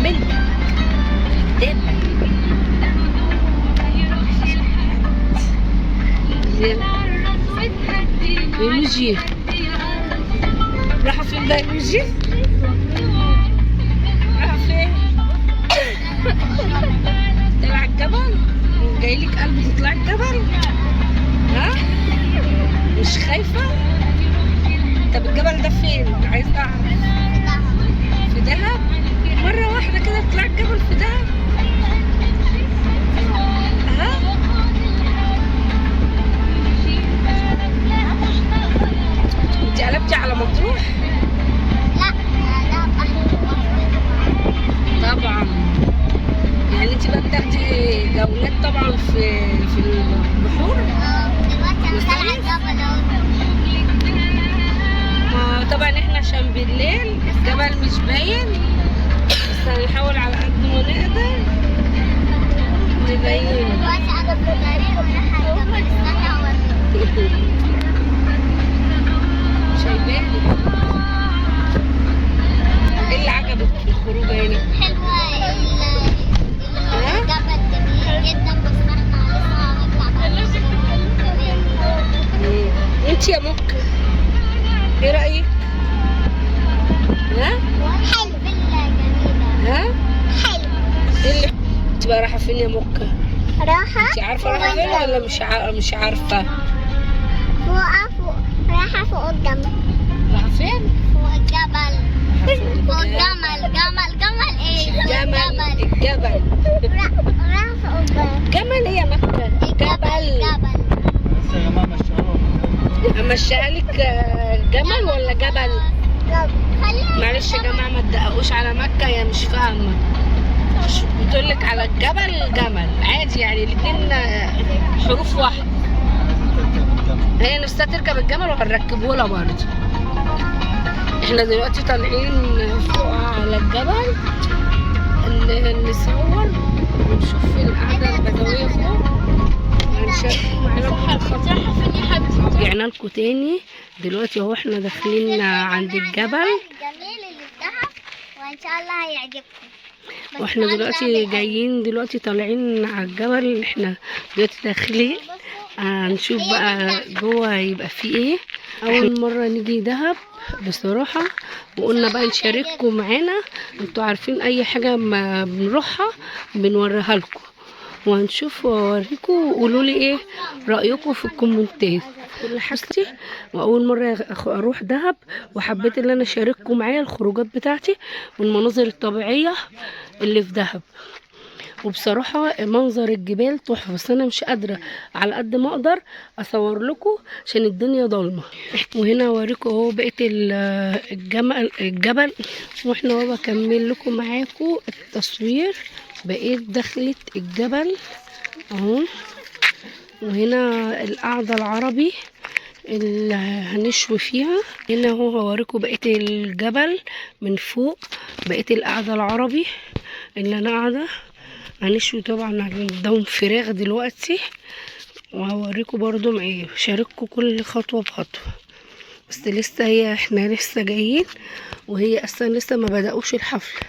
مملة كدابة. لوجي راحوا فين بقى لوجي؟ راحوا فين؟ طلع الجبل؟ جايلك قلب تطلع الجبل؟ ها؟ مش خايفة؟ طب الجبل ده فين؟ عايزة أعرف. في دهب؟ مرة واحدة كده تطلع الجبل في دهب؟ ها؟ انت قلبتي على مطروح؟ لا، دهب احلى. طبعا. يعني انت بقى بتاخدي جولات طبعا في البحور؟ دلوقتي انا طالعه الجبل اهو. ما طبعا احنا عشان بالليل الجبل مش باين، بس هنحاول على قد ما نقدر نبينه. دلوقتي انا في الطريق ورايحه الجبل، استنى اوريك. شايفاني؟ ايه اللي عجبك في الخروجه هنا؟ حلوة الجبل جميل جدا، بس احنا لسه هنطلع بعد. انت يا مك ايه رايك؟ ها؟ حلو، فيلا جميلة. ها؟ حلو. ايه اللي انت بقى رايحة فين يا مكة؟ راحة انت عارفه رايحة فين ولا مش عارفه؟ فوق رايحة فوق الجبل. رايحة فين؟ فوق الجبل. فوق الجمل. جمل جمل ايه؟ فوق جمل. الجبل. الجبل. رايحة فوق الجبل. جمل ايه يا مكة؟ جبل. جبل. بس يا جماعة مشوها. امشيها لك جمل ولا جبل؟ جبل. معلش يا جماعة ما تدققوش على مكة، هي مش فاهمه. بتقول لك على الجبل جمل عادي، يعني الاثنين حروف واحدة. هي نفسها تركب الجمل وهنركبه لها برضه. احنا دلوقتي طالعين فوق على الجبل نصور ونشوف القعدة البدوية فوق. هنشارككم معانا كل خطوة. رجعنا لكم تاني دلوقتي اهو، احنا داخلين عند الجبل الجميل اللي في دهب، وان شاء الله هيعجبكم. واحنا دلوقتي جايين دلوقتي طالعين على الجبل. احنا دلوقتي داخلين هنشوف بقى جوه هيبقى فيه ايه. اول مرة نيجي دهب بصراحة، وقلنا بقى نشارككم معانا. انتوا عارفين اي حاجة ما بنروحها بنوريها لكم، وهنشوف واوريكم وقولوا لي ايه رايكم في الكومنتات. كل حاجتي، واول مرة اروح دهب، وحبيت ان انا اشارككم معايا الخروجات بتاعتي والمناظر الطبيعية اللي في دهب. وبصراحة منظر الجبال تحفة، بس انا مش قادرة على قد ما اقدر اصور لكم عشان الدنيا ضلمة. وهنا اوريكم اهو بقية الجبل، واحنا اهو بكمل لكم معاكم التصوير. بقيت دخلت الجبل اهو، وهنا القعدة العربي اللي هنشوي فيها. هنا اهو هوريكم بقية الجبل من فوق، بقية القعدة العربي اللي انا قاعدة هنشوي. طبعا عندهم فراخ دلوقتي، وهوريكم برضو معايا، شارككم كل خطوة بخطوة. بس لسه هي احنا لسه جايين، وهي اصلا لسه ما بدأوش الحفلة.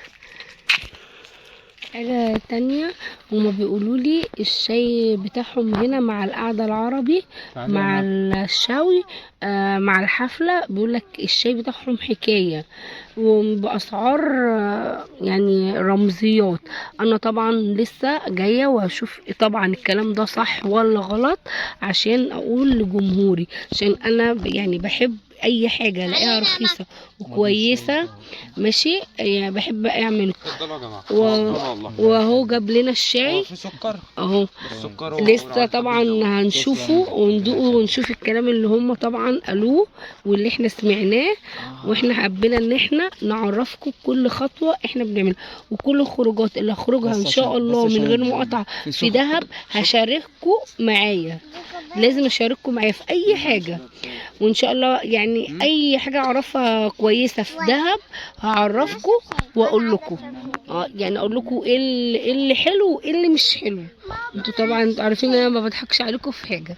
حاجة تانية هما بيقولوا لي الشاي بتاعهم هنا مع القعدة العربي مع الشوي مع الحفلة، بيقولك الشاي بتاعهم حكاية وبأسعار يعني رمزيات. انا طبعا لسه جاية وهشوف طبعا الكلام ده صح ولا غلط عشان اقول لجمهوري، عشان انا يعني بحب اي حاجة الاقيها رخيصة وكويسة ماشي، يعني بحب اعمله. اتفضلوا يا جماعة. وهو جاب لنا الشاي في سكر اهو، السكر لسه طبعا هنشوفه وندوقه ونشوف الكلام اللي هم طبعا قالوه واللي احنا سمعناه، واحنا حبينا ان احنا نعرفكم كل خطوة احنا بنعملها وكل الخروجات اللي هخرجها ان شاء الله من غير مقاطعه في دهب هشارككم معايا، لازم اشارككم معايا في اي حاجة. وان شاء الله يعني اي حاجة اعرفها كويسة في دهب هعرفكم واقول لكم، يعني اقول لكم ايه اللي حلو وايه اللي مش حلو. انتوا طبعا عارفين ان انا ما بضحكش عليكم في حاجة.